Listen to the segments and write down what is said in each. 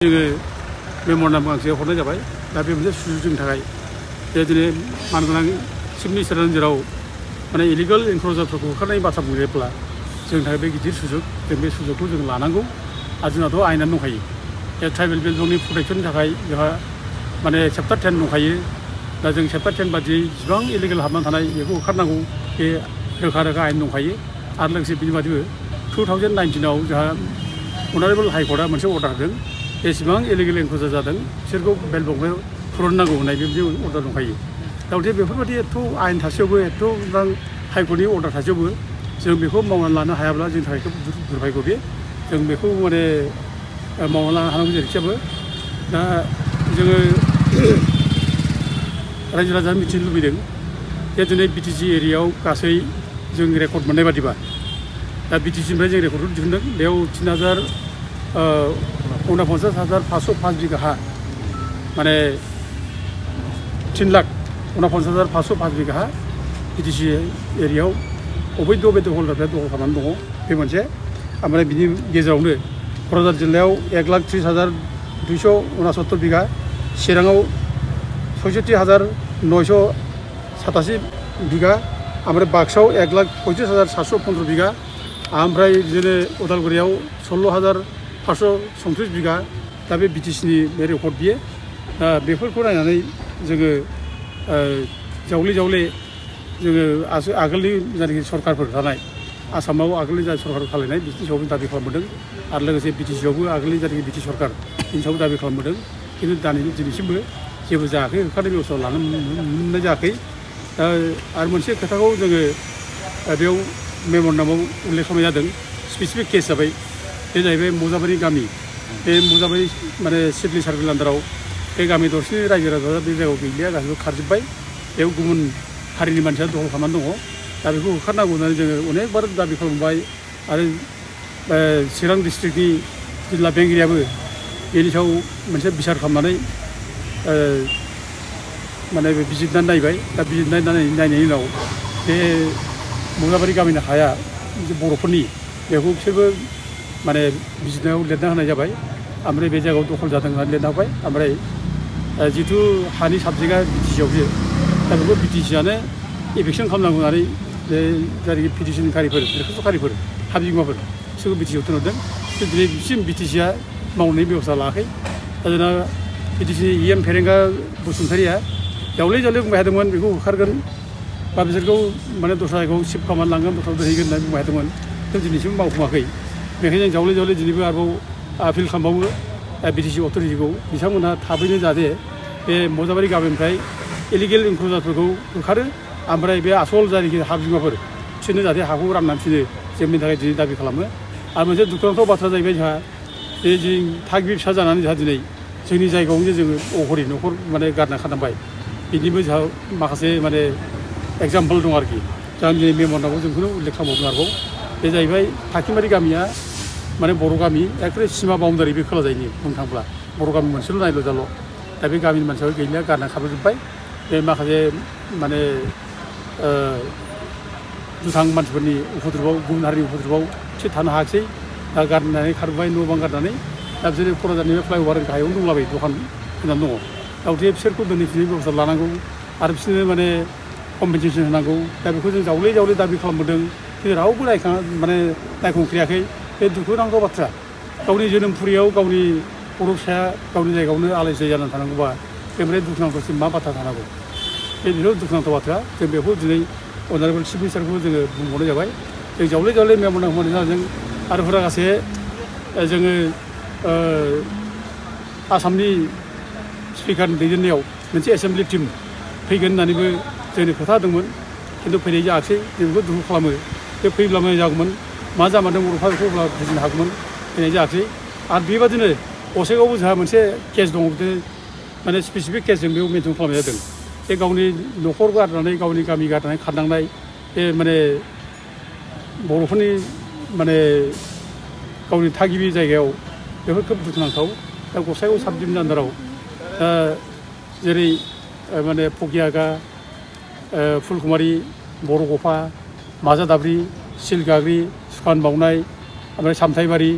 जोङो मेम'रेन्डाम गांसे हरनाय जाबाय दा बे मोनसे सुजुगनि थाखाय जे दिनै मानगोनां चिफ मिनिस्टारनि नोजोराव माने इलिगेल एनक्ल'जारफोरखौ होखारनायनि बाथ्रा बुंयोब्ला जोंनि थाखाय बे गिदिर सुजुग जों बे सुजुगखौ जों लानांगौ आरो जोंनाथ' आयेनानो दंखायो बे ट्राइबेल बेल्टनि प्रटेक्सननि थाखाय जोंहा माने चेप्टार 10 दंखायो दा जों चेप्टार 10 बादियै जेसेबां इलिगेल हाबनानै थानाय बेखौ होखारनांगौ बे रोखा रोखा आयेन दंखायो आरो लोगोसे बिनि बादिबो 2019आव जोंहा अनारेबल हाइकर्टआ मोनसे अर्डार होदों एसेबां इलिगेल एनक्ल'जार जादों बिसोरखौ बेल बंफायाव खुरनांगौ होननाय बेबायदि अर्डार दंखायो दा गथिखे बेफोरबायदि एथ' आयेन थासेयावबो एथ' गोबां हाइकर्टनि अर्डार थासेयावबो जों बेखौ मावनानै लानो हायाब्ला जोंनि थाखाय खोब दुर्भाग्य बे जों बेखौ माने मावनानै लानो हानांगौ जेरैखिजाबो दा जोङो रायजो राजानो मिथिनो लुबैदों जे दिनै बिटिसि एरियायाव गासै जों रेकर्ड मोननाय बादिबा दा बिटिसिनिफ्राय जों रेकर्डखौ दिहुनदों बेयाव 3,49,505 बिघा हा माने 3,49,505 बिघा हा बिटिसि एरियायाव अबैध हल्दारफ्रा दखल खालामनानै दङ बे मोनसे ओमफ्राय बिनि गेजेरावनो क'क्राझार जिल्लायाव 1,30,269 बिघा चिराङाव 66,987 बिघा ओमफ्राय बाक्सायाव 1,35,715 बिघा ओमफ्राय बिदिनो उदालगुरियाव 16,534 बिघा दा बे बिटिसिनि बे रेकर्ड बियो दा बेफोरखौ नायनानै जोङो जावले जोङो आगोलनि जायनाखि सरकारफोर थानाय आसामाव आगोलनि जा सरकार खालायनाय बिनि सायावबो दाबि खालामबोदों आरो लोगोसे बिटिसियावबो आगोलनि जायनाखि बिटि सरकार बिनि सायावबो दाबि खालामबोदों खिन्थु दिनैसिमबो जेबो जायाखै होखारनाय बेबस्था लानो मोननाय जायाखै आरो मोनसे खोथाखौ जोङो बेयाव मेम'रेन्डामाव उल्लेख खालामनाय जादों स्पेसिफिक केस जाबाय बे जाहैबाय मजाबारि गामि बे मजाबारि माने सिडली सार्केल आन्दाराव बे गामि दरसेनि रायजो राजा बे जायगायाव गैलिया गासिबो खारजोब्बाय बेयाव गुबुन हारिनि मानसिया दखल खालामनानै दङ दा बेखौ होखारनांगौ होननानै जोङो अनेकबार दाबि खालामबाय आरो चिरां डिस्ट्रिक्टनि जिल्ला बेंगिरियाबो बेनि सायाव मोनसे बिसार खालामनानै माने बिजिरनानै नायबाय दा नायनायनि उनाव बे मजाबारि गामिनि हाया बर'फोरनि बेखौ बिसोरबो माने बिजिरनायाव लिरना होनाय जाबाय ओमफ्राय बे जायगायाव दखल जादों होननानै लिरना होबाय ओमफ्राय जिथु हानि साबजेक्टआ बिटिसियावसो दा बेखौ बिटिसियानो एभिकसन खालामनांगौ होननानै बे जायनाखि पिटिसनकारिफोर दरखास्त'कारिफोर हा बिगोमाफोर बिसोरखौ बिटिसियाव थिनहरदों दिनैसिम बिटिसिया मावनायनि बेबस्था लायाखै दा जोंना बिटिसिनि EM फेरेंगा बसुमतारिया जावले बुंबाय थादोंमोन बेखौ होखारगोन बा बिसोरखौ माने दस्रा जायगायाव शिफ्ट खालामनानै लांगोन दस्रायाव दोनहैगोन होननानै बुंबाय थादोंमोन खिन्थु दिनैसिम मावफुङाखै बेखायनो जों जावले दिनैबो आरोबाव आपिल खालामबावो बिटिसि अथ'रिटिखौ बिथांमोनहा थाबैनो जाहाथे बे मजाबारि गामिनिफ्राय इलिगेल एनक्ल'जारफोरखौ होखारो ओमफ्राय बे आसल जायनाखि हा बिगोमाफोर बिसोरनो जाहाथे हाखौ राननानै फिनो जों बेनि थाखाय दिनै दाबि खालामो आरो मोनसे दुखुनांथाव बाथ्रा जाहैबाय जोंहा बे जों थागिबि फिसा जानानै जोंहा दिनै जोंनि जायगायावनो जोङो अघरि न'खर माने गारना खानांबाय बिनिबो जोंहा माखासे माने एग्जाम्पल दं आरोखि जों दिनै मेम'रेन्डामाव जोंखौनो उल्लेख खालामबावदों आरोबाव बे जाहैबाय फाखिमारि गामिया माने बर' गामि एखेबारे सिमा बाउन्डारि बे खोला जायनि बुंनो थाङोब्ला बर' गामि मोनसेल' नायल' जाल' दा बे गामिनि मानसियाबो गैलिया गारना खारबोजोब्बाय बे माखासे माने दुथां मानसिफोरनि उपद्रबआव गुबुन हारिनि उपद्रबआव एसे थानो हायाखिसै दा गारनानै खारबोबाय न' बां गारनानै दा बिसोरो क'क्राझारनि बे फ्लाइअभारनि गाहायावनो दंलाबायो दखान होनानै दङ दा गथिखे बिसोरखौ दोनहैफिननायनि बेबस्था लानांगौ आरो बिसोरनो माने कम्पेनसेसन होनांगौ दा बेखौ जों जावले दाबि खालामबोदों खिन्थु रावबो माने नायखांफैयाखै बे दुखुनांथाव बाथ्रा गावनि जोनोमफुरियाव गावनि बर' फिसाया गावनि जायगायावनो आलाय सिलाय जानानै थानांगौबा बेनिफ्राय दुखुनांथावसिम मा बाथ्रा थानांगौ बे बेल' दुखुनांथाव बाथ्रा जों बेखौ दिनै अनारेबल चिफ मिनिस्टारखौ जोङो बुंहरनाय जाबाय जों जावले मेम'रेन्डाम होनाय जादों आरो हुरागासे जोङो आसामनि स्पिकारनि दैदेननायाव मोनसे एसेम्बलि टिम फैगोन होननानैबो जोंनो खोथा होदोंमोन खिन्थु फैनाय जायाखिसै जों बेखौ दुखु खालामो बे फैब्ला मोजां जागौमोन मा जामारदों बर'फ्रा बेखौ अब्ला बुजिनो हागौमोन फैनाय जायाखिसै आरो बेबादिनो गसाइगावआवबो जोंहा मोनसे केस दङ बिदिनो माने स्पेसिफिक केसजों बेयाव मेनसन खालामनाय जादों बे गावनि न'खर गारनानै गावनि गामि गारनानै खारनांनाय बे माने बर'फोरनि माने गावनि थागिबि जायगायाव बेफोर खोब दुखुनांथाव दा गसाइगाव साब डिभिजननि आन्दाराव जेरै माने फगियागा फुलकुमारि बरगफा माजादाब्रि सिलगाग्रि सुखान बावनाय ओमफ्राय सामथाइबारि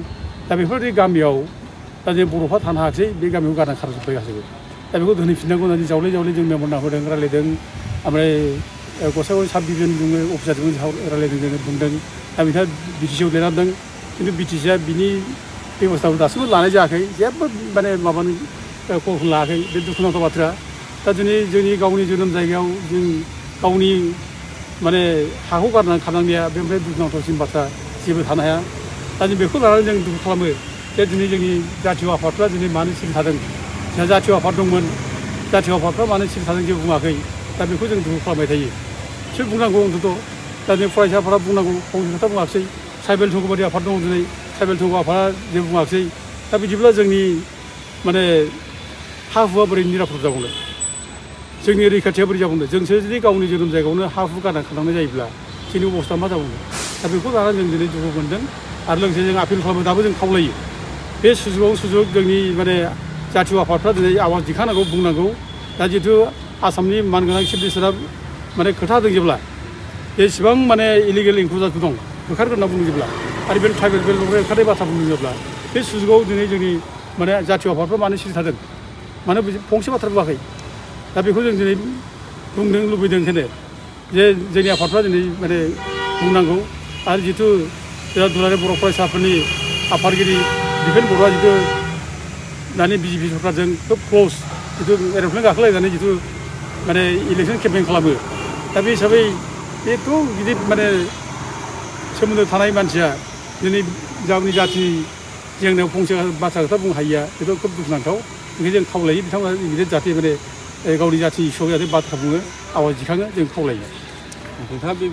दा बेफोरबायदि गामियाव दा जों बर'फ्रा थानो हायाखिसै बे गामियाव गारना खारजोब्बाय गासैबो दा बेखौ दोनहैफिननांगौ होननानै जावले जावले जों मेमर नाहरदों रायलायदों ओमफ्राय गसाइगाव साब डिभिजन जोङो अफिसारजों रायलायदों जोङो बुंदों दा बिथाङा बिटिसिआव लिरनांदों खिन्थु बिटिसिआ बिनि बेब'स्थाखौ दासिमबो लानाय जायाखै जेबो माने माबानि खबर लायाखै बे दुखुनांथाव बाथ्रा दा दिनै जोंनि गावनि जोनोम जायगायाव जों गावनि माने हाखौ गारनानै खारनांनाया बेनिफ्राय दुखुनांथावसिन बाथ्रा जेबो थानो हाया दा जों बेखौ लानानै जों दुखु खालामो जे दिनै जोंनि जातीय आफादफ्रा दिनै मानो सिरि थादों जोंहा जातीय आफाद दंमोन जातीय आफादफ्रा मानो सिरि थादों जेबो बुङाखै दा बेखौ जों दुखु खालामबाय थायो बिसोर बुंनांगौ अन्तत' दा दिनै फरायसाफोरा बुंनांगौ फंसे खोथा बुङाखिसै ट्राइबेल थंग'बादि आफाद दङ दिनै ट्राइबेल थंग' आफादा जेबो बुङाखिसै दा बिदिब्ला जोंनि माने हा हुआ बोरै निरापद जाबावनो जोंनि रैखाथिया बोरै जाबावनो जोंसो जुदि गावनि जोनोम जायगायावनो हा हु गारना खालामनाय जायोब्ला जोंनि अबस्था मा जाबावनो दा बेखौ लानानै जों दिनै दुखु मोनदों आरो लोगोसे जों आपिल खालामो दाबो जों खावलायो बे सुजुगाव सुजुग जोंनि माने जातीय आफादफ्रा दिनै आवाज दिखांनांगौ बुंनांगौ दा जिहेतु आसामनि मानगोनां चिफ मिनिस्टारा माने खोथा होदों जेब्ला जेसेबां माने इलिगेल इनक्लुजारफोर दं होखारगोन होनना बुंदों जेब्ला आरो बे ट्राइबेल बेलनिफ्राय ओंखारनाय बाथ्रा बुंदों जेब्ला बे सुजुगाव दिनै जोंनि माने जातीय आफादफ्रा मानो सिरि थादों मानो फंसे बाथ्रा बुङाखै दा बेखौ जों दिनै बुंनो लुबैदों ओंखायनो जे जोंनि आफादफ्रा दिनै माने बुंनांगौ आरो जिथु जोंहा दुलाराय बर' फरायसाफोरनि आफादगिरि दिपेन बर'आ जिथु दानि बिजेपि सरकारजों खोब क्ल'ज जिथु एर'प्लेन गाखोलायनानै जिथु माने इलेक्सन केम्पेइन खालामो दा बे हिसाबै बेथ' गिदिर माने सोमोन्दो थानाय मानसिया दिनै गावनि जाथिनि जेंनायाव फंसे बाथ्रा खोथा बुंनो हायिया बेथ' खोब दुखुनांथाव ओंखायनो जों खावलायो बिथांमोना गिदिर जाहाथे माने गावनि जाथिनि हिसाबै जाहाथे बाथ्रा बुङो आवाज दिखाङो जों खावलायो नोंथाङा बे